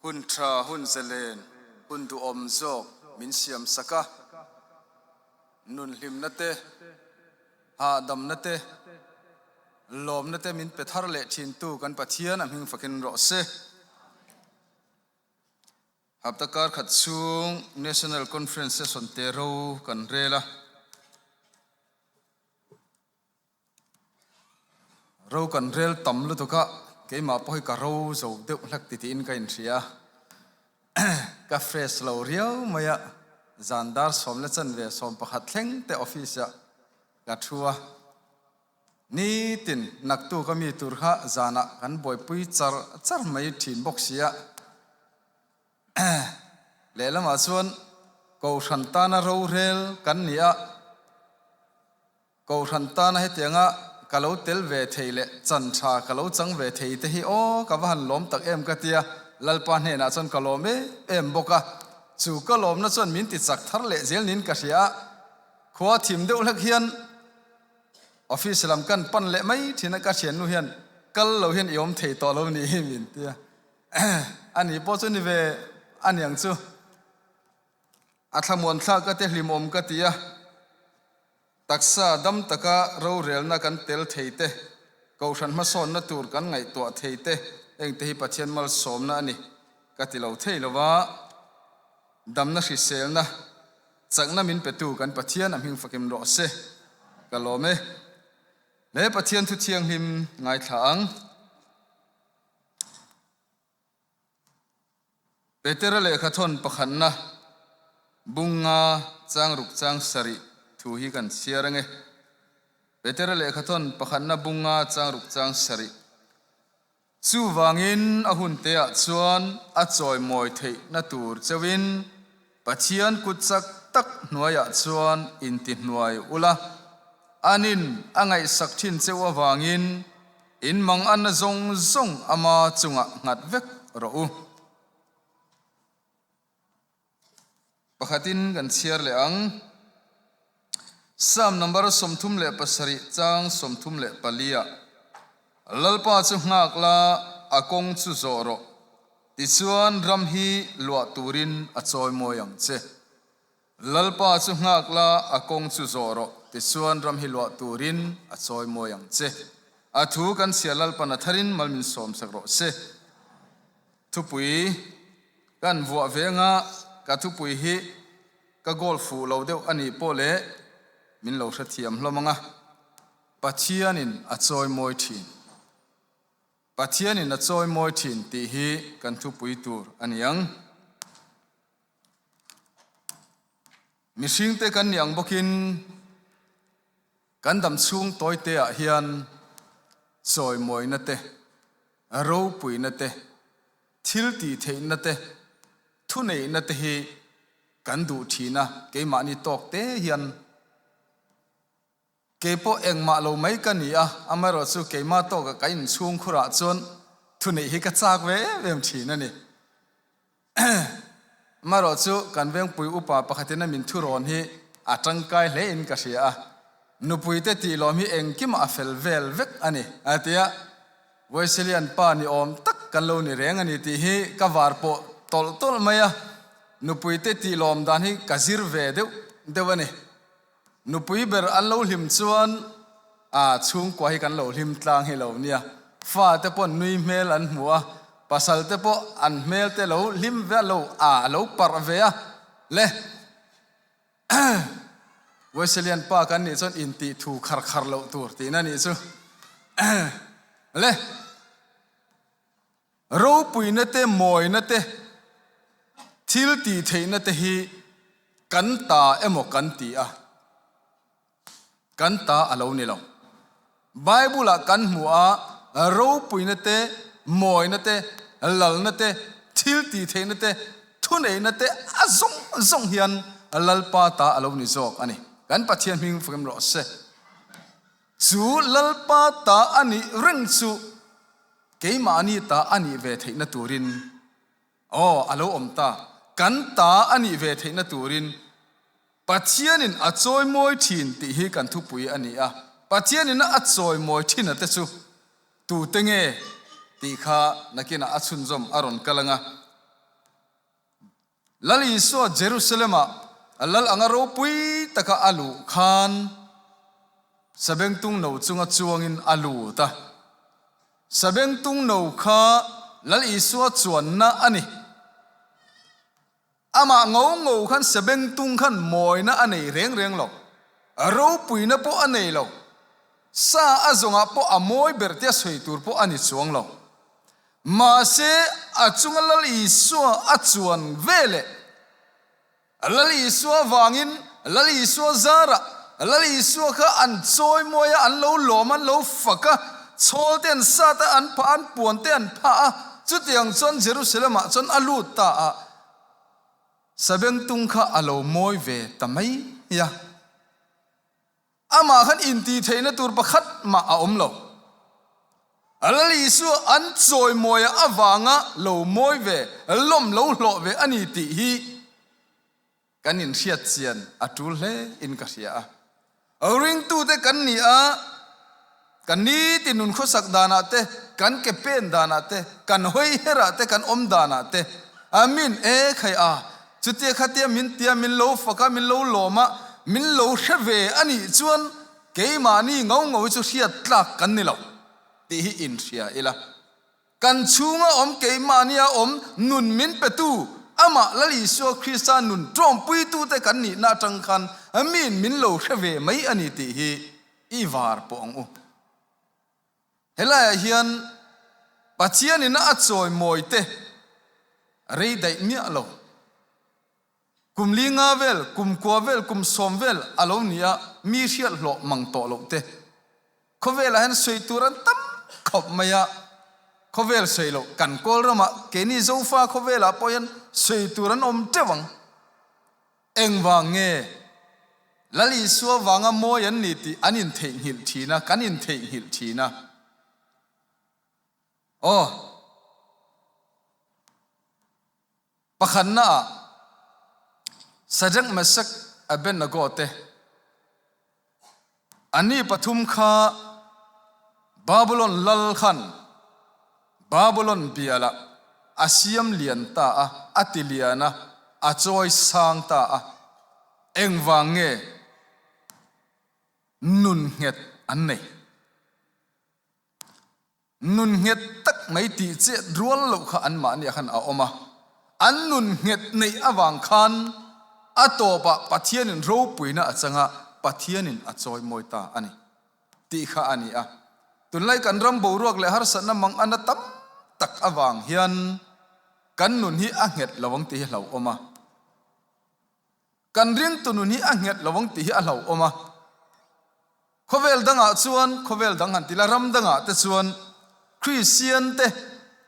Hun tha, hun zalen, hun duhawm zawk min siam sak a, nun hlimna te, hahdamna te, lawmna te min pe thar leh thintu kan Pathian a hming fakin rawh se. Hapta kar khat chhung National Conference session te ro kan rel a. Ro kan rel tam lutuk a, keimah pawh hi ka ro zo deuh hlek ti tiin ka inhria a. Ka fresh lo riau mai a, zan dar 11:15 thleng te office ah ka thu a. Nitin naktuk a mi tur kha zanah kan buaipui char char mai thin bawk si a. Lehlamah chuan Kohhran tana rorel kan ni a. Kohhran tana hetianga ka lo tel ve thei leh chan tha ka lo chang ve thei te hi aw ka va han lawm tak em ka tia, Lalpa hnenah chuan ka lawm em em bawk a, chu ka lawmna chuan min ti chak thar leh zel niin ka hria a, khua thim deuh hlek hian office lam kan pan leh mai thin a, ka thiannu hian kal lo hian i awm thei tawh lo nih hi min tia, ani pawh chu ni ve aniang chu. A thlamuan thlak ka te hlimawm ka ti a, taksa dam taka rorelna kan tel thei te, kohhran hmasawnna tur kan ngaihtuah thei te, engte hi Pathian malsawmna a ni ka ti lo thei lo va, damna hriselna chakna min petu kan Pathian a hming fakim rawh se, ka lawm e. He Pathian thu thianghlim ngaithla ang. Petera lehkhathawn pakhatna bunga chang ruk chang sarih thu hi kan chhiar ange. Petera lehkhathawn pakhatna bunga chang ruk chang sarih. Chuvangin a hun teah chuan a chawimawi theihna tur cheuhin Pathian kut chak tak hnuaiah chuan intihnuai ula, anin a ngaihsak thin cheu avangin In mang anna zawng zawng ama chungah nghat vek rawh u. Pakhatin kan chhiar leh ang. Psalm number 37 chang 34 ah, Lalpa chu nghak la, a kawng chu zawh rawh, tichuan ram hi luah turin a chawimawi ang che. Lalpa chu nghak la, a kawng chu zawh rawh, tichuan ram hi luah turin a chawimawi ang che. A thu kan chhia Lalpan a tharin mal min sawmsak rawh se. Thupui kan vuah ve anga ka thupui hi ka goal fuh lo deuh a nih pawh leh min lo hrethiam hlawm anga Pathianin a chawimawi thin. Pathianin a chawimawi thin tih hi kan thupui tur a ni ang. Mihringte kan nih ang bawkin kan dam chhung tawite ah hian chawimawina te, ropuina te, thil tih theihna te, thuneihna te hi kan duh thin a, keimahni tawk te hian Keipawh engmah lo mai ka ni a, amaherawhchu keimah tawka ka inchhung khurah chuan thuneih hi ka chak ve em em thin a ni. Amaherawhchu kan vengpui upa pakhatin a min thurawn hi a tangkai hlein ka hria a, nupuite tihlawm hi engkimah a fel vel vek a ni a ti a, Vawiselian pa ni awm tak kan lo ni reng a ni tih hi ka var pawh tawlh tawlh mai a, nupuite tihlawm dan hi ka zir ve deuh deuh a ni. Nupui ber an lo hlim chuan a chhungkua hi kan lo hlim tlang hi lo nia. Fa te pawh nui hmel an hmu a, pasal te pawh an hmel te lo hlim ve a, lo a lo parh ve a le. Wesleyan pa kan nih chuan intih thu khar khar loh tur tihna nih chu le. Ropuina te, mawina te, thil tih theihna te hi kan ta emaw kan ti a, kan ta a lo ni lo. Bible-ah kan hmu a, ropuina te, mawina te, lalna te, thil tih theihna te, thuneihna te a zawng zawng hian Lalpa ta a lo ni zawk a ni. Kan Pathian hming fak em rawh se. Chu Lalpa ta a nih reng chu Keimahni ta a nih ve theihna turin, aw, a lo awm ta, kan ta a nih ve theihna turin Pathianin a chawimawi thin tih hi kan thupui a ni a. Pathianin a chawimawi thin ate chu tute nge tih kha nakinah a chhunzawm a rawn kal ang a. Lal Isua Jerusalem-ah lal anga ropui taka a luh khan sabengtung no chunga chuangin a lut a. Sabengtung no kha Lal Isua chuanna a ni. Amah ngo ngo khan sabengtung khan mawina a nei reng reng lo. Ropuina pawh a nei lo. Sa a zawngah pawh a mawi ber tia sawi tur pawh a ni chuang lo. Mahse, a chunga Lal Isua a chuan veleh, Lal Isua vangin, Lal Isua zarah, Lal Isua kha an chawi mawi a, an lo lawm a, an lo fak a, chhawl te an sat a, an phah a, an puan te an phah a, chutiang chuan Jerusalem-ah chuan a lut ta a, Sabengtung kha a lo mawi ve ta mai a. Amah khan intihtheihna tur pakhat mah a awm lo. Lal Isua an chawimawia avanga lo mawi ve, lawm lo hlawh ve a ni tih hi kan inhriat chian a tul hle in ka hria a. Ringtute kan ni a, kan nitin nun khawsak danah te, kan ke pen danah te, kan hawi herah te, kan awm danah te, Amin e khai a, chutia khatia min tia min lo fak a, min lo lawm a, min lo hre ve a nih chuan keimahni ngo ngo hi chu hriat tlak kan ni lo tih hi inhria ila. Kan chhunga awm keimahnia awm nun min petu amah Lal Isua Krista nun tawmpuitute kan nihna atang khan min min lo hre ve mai a ni tih hi i var pawh ang u. Helaiah hian Pathianin a chawimawi te rei daih miah lo. Kum li nga vel, kum kua vel, kum sawm vel a lo ni a, mi hriat hlawh mang tawh loh te. Khawvelah hian sawi tur an tam khawp mai a, khawvel sawi loh kan kawl ramah keini Zofa khawvelah pawh hian sawi tur an awm teuh ang. Engvang nge Lal Isua vanga mawi an ni tih an intheihnghilh thin a, kan intheihnghilh thin a. Aw. Pakhatnaah Shadrach, Meshach, Abednego te Anni pathum kha Babulon lal khan Babulon bialah a siam lian ta a, a ti lian a, a chawi sang ta a. Engvang nge nun nghet an nei? Nun nghet tak mai tih chet rual loh kha anmahniah khan a awm a. An nun nghet neih avang khan a tawpah Pathianin ropuina a chang a, Pathianin a chawimawi ta a ni tih kha a ni a. Tunlai kan ram boruak leh harsatna mang ana tam tak avang hian kan nun hi a nghet lo ang tih hi a hlauhawm a. Kan ringtu nun hi a nghet lo ang tih hi a hlauhawm a. Khawvel dangah chuan, khawvel dang han ti la, ram dangah te chuan Kristian te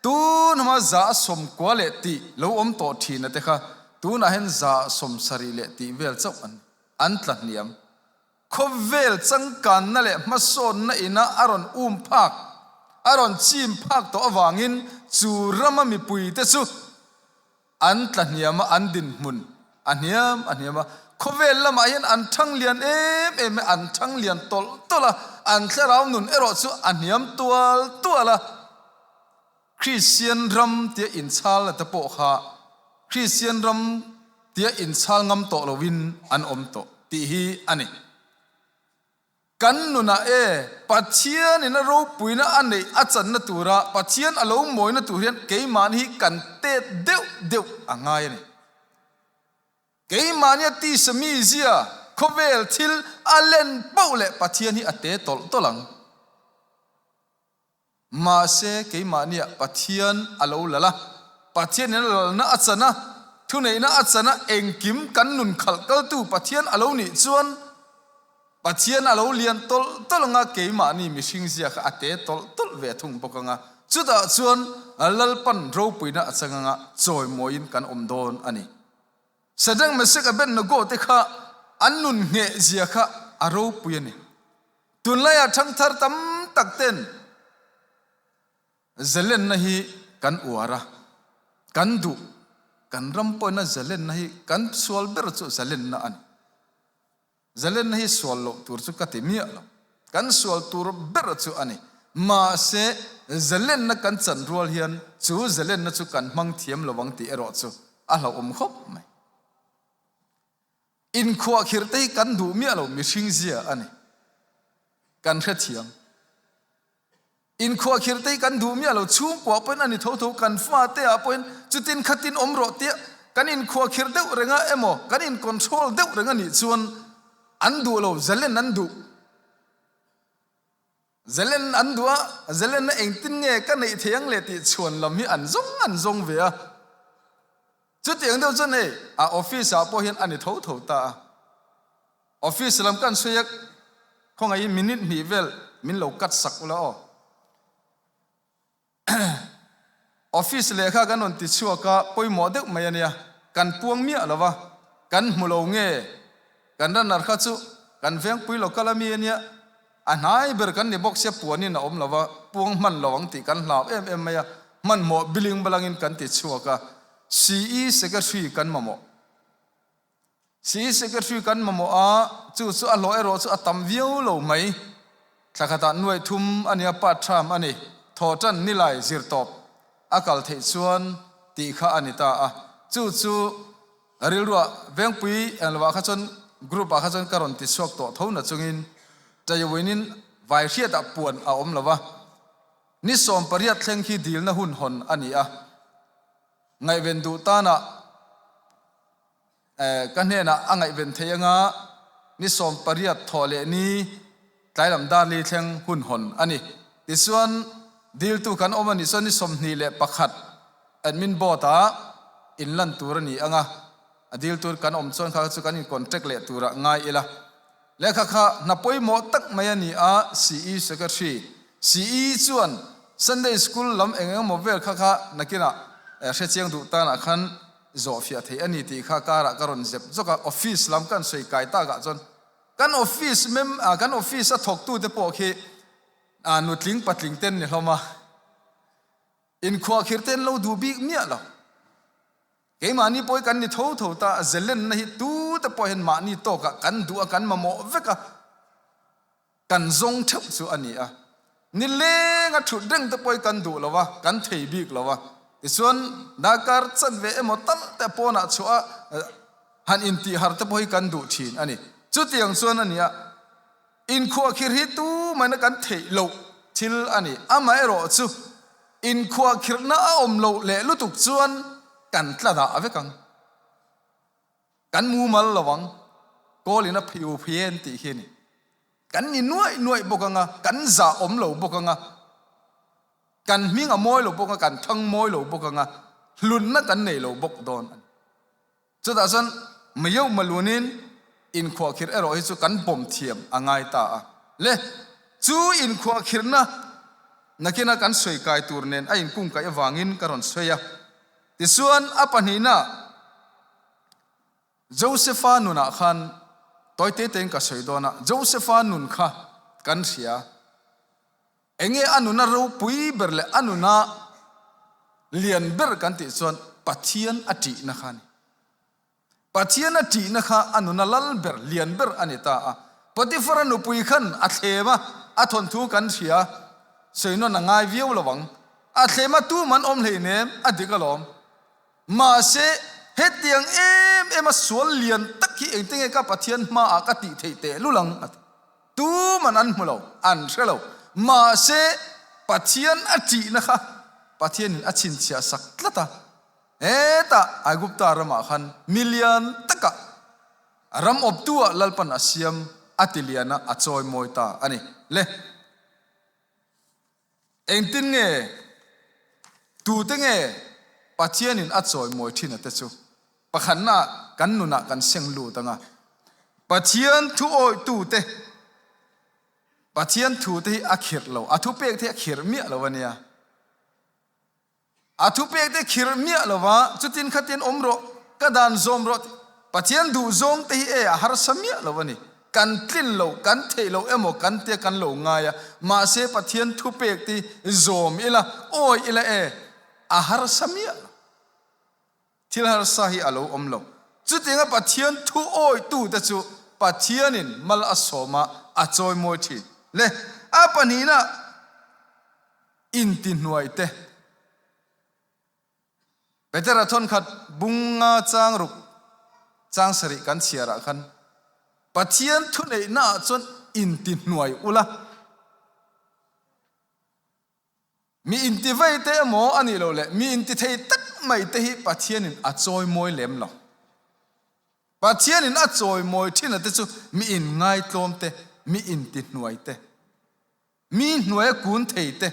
tun hma 190 leh tih lo awm tawh thina te kha tunah hian 70 leh tih vel chauh an an tla hniam. Khawvel changkanna leh hmasawnna ina a rawn um phak, a rawn chim phak tawh avangin chu rama mipuite chu An tla hniam a, an dinhmun a hniam a hniam a. Khawvel lamah hian an thang lian em em a, an thang lian tawlh tawlh a, an thlarau nun erawh chu a hniam tual tual a. Kristian ram tia inchhal na te pawh kha Kristian ram tia inchhal ngam tawh loin an awm tawh tih hi a ni. Kan nunah e, Pathianin a ropuina a neih a channa tura Pathian a lo mawina tur hian keimahni hi kan tet deuh deuh a ngai a ni. Keimahnia tisa mizia, khawvel thil a len poh leh Pathian hi a te tawlh tawlh ang. Mahse, keimahniah Pathian a lo lal a, Pathianin a lalna a chan a, thuneihna a chan a, engkim kan nun khalh kaltu Pathian a lo nih chuan Pathian a lo lian tawlh tawlh ang a, keimahni mihring zia kha a te tawlh tawlh ve thung bawk ang a, chutah chuan Lalpan ropuina a chang ang a, chawimawiin kan awm dawn a ni. Shadrach, Meshach, Abednego te kha an nun ngheh zia kha a ropui a ni. Tunlaiah thangthar tam tak ten zalenna hi kan uar a, kan duh, kan ram pawhina zalenna hi kan sual ber chu zalenna a ni. Zalenna hi sual loh tur chu ka ti miah lo, kan sual tur ber chu a ni. Mahse, zalenna kan chan rual hian chu zalenna chu kan hmang thiam lo ang tih erawh chu a hlauhawm khawp mai. Inkhuahkhirh te hi kan duh miah lo mihring zia a ni. Kan hrethiam. Inkhuahkhirh te hi kan duh miah lo chhungkua pawhin a ni tho tho, kan fate ah pawhin chutin khatin awm rawh tia kan inkhuahkhirh deuh reng a emaw kan in control deuh reng a nih chuan an duh lo, zalen an duh. Zalen an duh a, zalenna engtin nge ka neih thei ang le tih chhuan lam hi an zawng an zawng ve a. Chutiang deuh chuan hei a office ah pawh hian a ni tho tho ta a. Office lam kan sawi a, khawngaihin minute hnih vel min lo cut sak ula aw. Office lehkha kan rawn ti chhuak a, pawimawh deuh mai a nia, kan puang miah lo va, kan hmu lo nge, kan runner kha chu kan vengpui local a mi a nia, a hnai ber kan ni bawk sia puanin a awm lo va, puang hman lo ang tih kan hlau em em mai a, hmanhmawh billing balangin kan ti chhuak a, CE Secretary kan mamawh. CE Secretary kan mamawh a, chu chu a hlawh erawh chu a tam viau lo mai. Thla khatah nuaih thum a nia part term a ni. Thaw tan nilai zir tawp a kal theih chuan tih kha a ni ta a. Chu chu rilruah vengpui eng lovah kha chuan group ah kha chuan ka rawn ti chhuak tawh tho na chungin Taiwinin vai hriatah puan a awm lo va. Ni 18 thleng khi dilna hun hawn a ni a. Ngaihven duh tanah ka hnenah a ngaihven thei anga ni 18 thawh leh ni tlailam dar li thleng hun hawn a ni. Tichuan diltu kan awm a nih chuan ni 21 admin board ah inlan tur a ni anga a diltu kan awm chuan kha chu kan in contact leh turah ngai ila. Lehkha kha hna pawimawh tak mai a ni a, CE Secretary, CE chuan Sunday School lam eng eng emaw vel kha kha nakinah hrechiang duh tanah khan zawhfiah theih a ni tih kha karah ka rawn zep zawk a, office lam kan sawi kai takah chuan kan office mem kan office a thawktute pawh khi nutling patling ten ni hlawm a, inkhuahkhirh te an lo duh bik miah lo. Keimahni pawh hi kan ni tho tho ta, zelenna hi tute pawh hian mahni tawkah kan duh a, kan mamawh vek a, kan zawng theuh chu a ni a. Nilenga thut reng te pawh hi kan duh lo a, kan thei bik lo a. Tichuan darkar chanve emaw tal te pawnah chhuah a han intih har te pawh hi kan duh thin a ni. Chutiang chuan a ni a. Inkhuahkhirh hi tu maina kan theih loh thil a ni. Amaherawh chu inkhuahkhirhna a awm loh leh lutuk chuan kan tla dah vek ang. Kan mumal lo ang. Kawlin a phiu phian tih hi a ni. Kan ni nuaih nuaih bawk ang a, kan zah awm lo bawk ang a, kan hming a mawi lo bawk ang a, kan thang mawi lo bawk ang a, hlunna kan nei lo bawk dawn a ni. Chutah chuan Mayo Malunin inkhuahkhirh erawh hi chu kan pawm thiam a ngai ta a. Le, chu inkhuahkhirhna nakina kan sawi kai tur nen a inkungkaih avangin ka rawn sawi a. Tichuan a pahnihna Josepha nunah khan tawi te tein ka sawi dawn a, Josepha nun kha kan hria. Enge a nuna ropui ber leh a nuna lian ber kan tih chuan Pathian a ṭihna kha a ni. Pathian a ṭihna kha a nuna lal ber, lian ber a ni ta a. Potiphar-a nupui khan a thlem a, a thawnthu kan hria, sawi nawn a ngai viau lo ang. A thlem a tum an awm hleinem, a dik alawm. Mahse, hetiang em em a sual lian tak hi engtinge ka Pathian hmaah ka tih theih tehlul ang? a ti. Tuman an hmu lo, an hre lo. Mahse, Pathian a ṭihna kha Pathianin a chhinchhiah sak tlat a. Hetah Aigupta ramah khan mi lian takah ram awptu-ah Lalpan a siam a ti lian a, a chawi mawi ta a ni. Le, engtin nge, tute nge Pathianin a chawi mawi ṭhin a te chu? Pakhatna kan nunah kan seng lut ang a, Pathian thu awihtute, Pathian thute hi a khirh lo, a thupek te hi a khirh miah lo a nia. A thupek te khirh miah lo va, chutin khatin awm rawh, ka dan zawm rawh tih. Pathian duh zawng te hi e a harsa miah lo a ni. Kan tlin lo, kan theih lo emaw kan tia kan lo ngai a, mahse Pathian thupek te hi zawm ila, awi ila e a harsa miah lo. Thil harsa hi a lo awm lo. Chutianga Pathian thu awitute chu Pathianin mal a sawm a, a chawimawi thin. Le, a pahnihna intihnuaite. Petera thawnkhat bunga chang ruk. Chang sarih kan chhiarah khan Pathian thuneihnaah chuan intihnuai ula. Mi intivei te emaw a nih loh leh mi intithei tak mai te hi Pathianin a chawimawi lem lo. Pathianin a chawimawi thina te chu mi inngaitlawm te, mi intihnuai te, mi hnuaia kun thei te,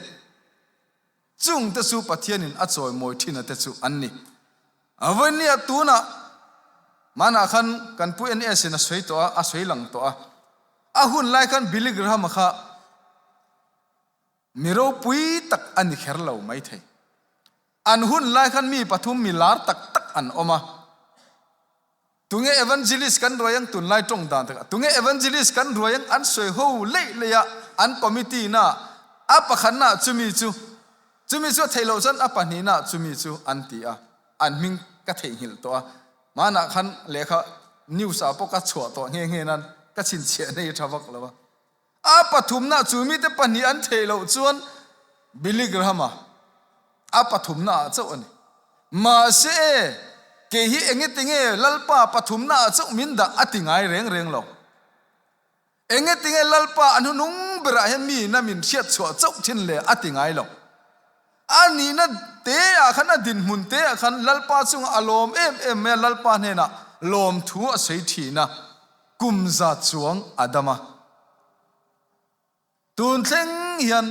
chung te chu Pathianin a chawimawi thina te chu an ni. A vawinia tunah manah khan kan pu NS in a sawi tawh a, a sawi lang tawh a. A hun lai khan Billy Graham-a kha Mi ropui tak a ni kher lo maithei. An hun lai khan mi pathum mi lar tak tak an awm a. Tunge evangelist kan ruai ang tunlai tawng dan takah tunge evangelist kan ruai ang an sawi ho leih leih a, an committee na a pakhatna chumi chu chumi chu a theih loh chuan a pahnihna chumi chu an ti a, an hming ka theihnghilh tawh a. Hmanah khan lehkha news ah pawh ka chhuah tawh nghe nghe nan ka chhinchhiah nei tha vak lo a. A pathumna chu mite pahnih an theih loh chuan Billy Graham-a a pathumna ah chauh a ni. Mahse e, kei hi engetinge Lalpa pathumna ah chauh min dah a ti ngai reng reng lo. Engetinge Lalpa a hnunung berah hian mi na min hriat chhuah chauh thin le a ti ngai lo. A nihna te ah khan, a dinhmun te ah khan Lalpa chungah a lawm em em mai a, Lalpa hnenah lawmthu a sawi thin a. Kum za chuang a dam a, tun thleng hian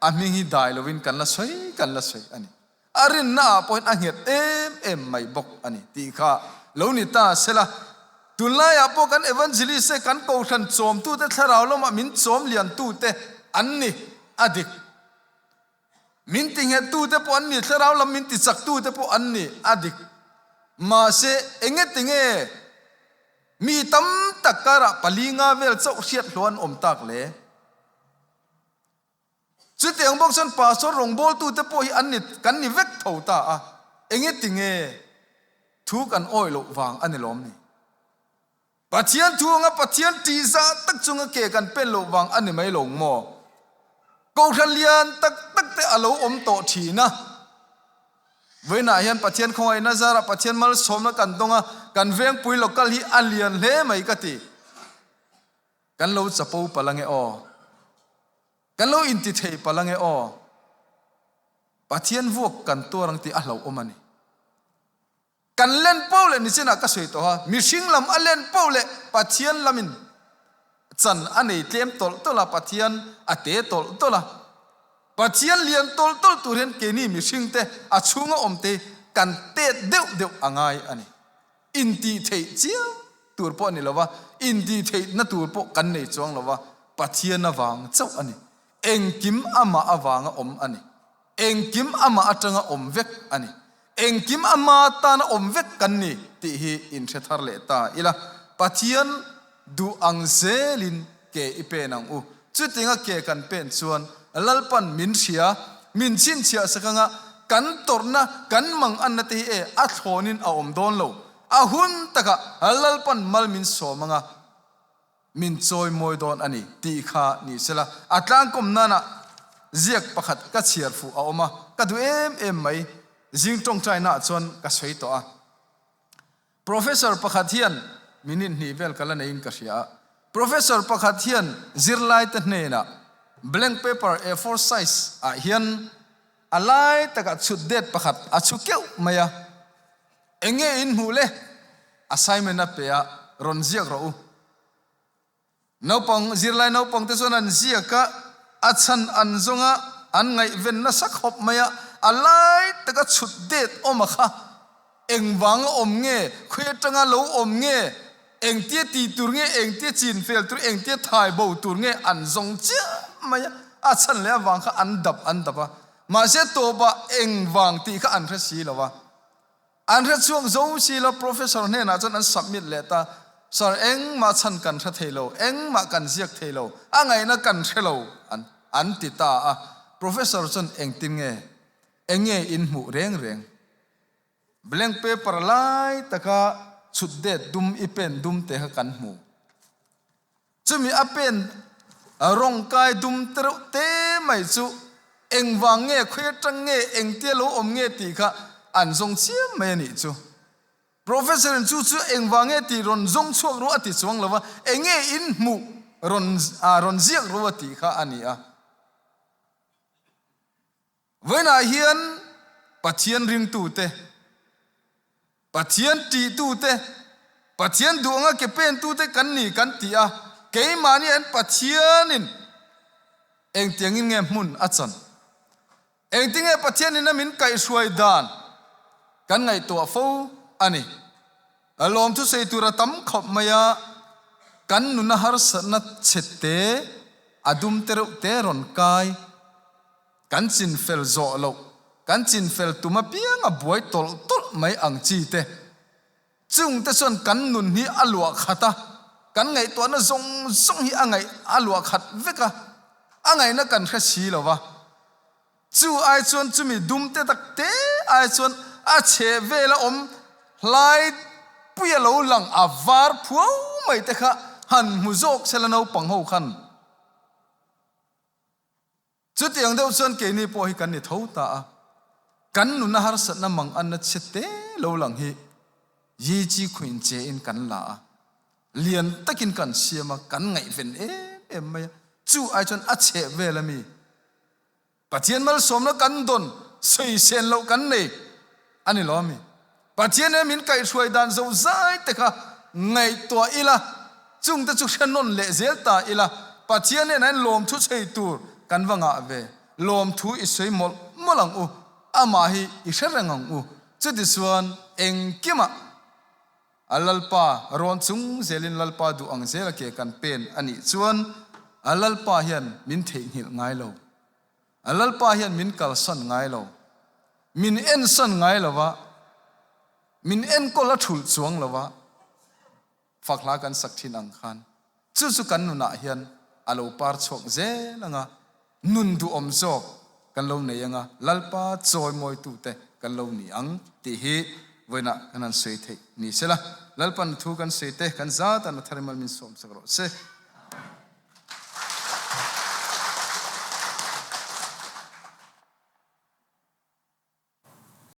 a hming hi dai lovin kan la sawi kan la sawi a ni. A rinna ah pawhin a nghet em em mai bawk a ni tih kha lo ni ta sela, tunlaiah pawh kan evangelist te, kan kohhran chawmtute, thlarau lamah min chawm liantute an ni a dik. Min tinghettute pawh an ni, thlarau lam min tichaktute pawh an ni, a dik. Mahse, engetinge mi tam tak karah pali nga vel chauh hriat hlawh an awm tak le? Chutiang bawk chuan pastor rawngbawltute pawh hi an ni, kan ni vek tho ta a, engetinge thu kan awih loh vang a ni lawm ni? Pathian thu anga Pathian tihzah tak chunga ke kan pen loh vang a ni mai lo maw? Kohhran lian tak tak te a lo awm tawh thin a. Vawiinah hian Pathian khawngaihna zarah Pathian malsawmna kan dawng a, kan vengpui local hi a lian hle mai ka ti. Kan lo chapo palh ange aw. Kan lo intithei palh ange aw. Pathian vuak kan tuar ang tih a hlauhawm a ni. Kan len poh leh nichinah ka sawi tawh a, mihring lam a len poh leh Pathian lamin chan a nei tlem tawlh tawlh a, Pathian a te tawlh tawlh a. Pathian lian tawlh tawlh tur hian keini mihringte a chhunga awmte hi kan tet deuh deuh a ngai a ni. Intihtheih chiam tur pawh a ni lo va, intihtheihna tur pawh kan nei chuang lo va, Pathian avang chauh a ni. Engkim amah avanga awm a ni. Engkim amah atanga awm vek a ni. Engkim ama tana awm vek kan ni tih hi inhre thar leh ta ila. Pathian duh ang zelin ke i pen ang u. Chutinga ke kan pen chuan Lalpan min hria, min chhinchhiah sak anga kan tawrhna, kan manganna te hi e a thlawnin a awm dawn lo. A hun takah Lalpan mal min sawm anga. Min chawi mawi dawn a ni tih kha ni sela, a tlangkawm nana ziak pakhat ka chhiar fuh a awm a, ka duh em em mai. Zing tawngtainaah chuan ka sawi tawh a. Professor pakhat hian minute hnih vel ka la neiin ka hria a. Professor pakhat hian zirlaite hnenah blank paper A4 size ah hian a lai takah chhut det pakhat a chhu keuh mai a. Eng nge in hmuh le? Assignment a pe a, rawn ziak rawh u. Naupang, zirlai naupang te chuan an ziak a, a chhan an zawng a, an ngaihven nasa khawp mai a, a lai taka chhut det awm a kha. Engvanga awm nge? Khawi atanga lo awm nge? Engtia ti tur nge? Engtia chin fel tur? Engtia thai bo tur nge? An zawng chiah mai a, a chhan leh avang kha an dap an dap a. Mahse tawpah engvang tih kha an hre si lo a. An hre chhuak zo si lo, Professor hnenah chuan an submit leh ta, Sir, engmah chhan kan hre thei lo, engmah kan ziak thei lo, a ngaihna kan hre lo, an an ti ta a. Professor chuan engtin nge, eng nge in hmuh reng reng? Blank paper lai taka chhut det dum i pen dum te kha kan hmu. Chumi a pen rawng kai dum te reuh te mai chu engvang nge, khawi atang nge, engtia lo awm nge tih kha an zawng chiam mai a nih chu. Professor in chu chu engvang nge tih rawn zawng chhuak ru a ti chuang lo va, enge in hmuh rawn rawn ziak ru a tih kha a ni a. Vawiinah hian Pathian ringtute, Pathian tihtute, Pathian duh anga ke pentute kan ni kan ti a, keimahni an Pathianin engtiangin nge hmun a chan? Engtinge Pathianin a min kaihhruai dan kan ngaihtuah fo a ni. Lawmthu sawi tur a tam khawp mai a, kan nuna harsatna chhe te, a dum te reuh te rawn kai, kan chinfel zawh loh, kan chinfel tum apiang a buai tawlh tawlh mai ang chi te. Chungte chuan kan nun hi a luah khat a, kan ngaihtuahna zawng zawng hi a ngaih a luah khat vek a, a ngaihna kan hre si lo va. Chu ai chuan chumi dum te tak te ai chuan a chhe vela awm hlai puia lo lang a var phuau mai te kha han hmu zawk sela naupang ho khan. Chutiang deuh chuan keini pawh hi kan ni tho ta a, kan nuna harsatna mang anna chhe te lo lang hi Yi Chi Khuin che in kan la a, lian takin kan siam a, kan ngaihven em em mai a, chu ai chuan a chheh vel ami Pathian malsawmna kan dawn sawi sen loh kan nei a ni lo ami? Pathian he min kaihhruai dan zo zai te kha ngaihtuah ila, chungte chu hre nawn leh zel ta ila, Pathian hnenah hian lawmthu chhei tur kan va ngah ve. Lawmthu i sawi mawlh mawlh ang u, amah hi i hre reng ang u. Chutichuan engkimah a Lalpa rawn chung zelin Lalpa duh ang zela ke kan pen a nih chuan a Lalpa hian min theihnghilh ngai lo. A Lalpa hian min kalsan ngai lo, min ensan ngai lo va, min enkawl a thulh chuang lo va, fak hla kan sak thin ang khan chu chu kan nunah hian a lo par chhuak zel ang a, nun duhawm zawk kan lo nei ang a, Lalpa chawimawitute kan lo ni ang tih hi vawiinah kan han sawi theih ni sela. Lalpan thu kan sawi te kan zat an a thar in mal min sawmsak rawh se.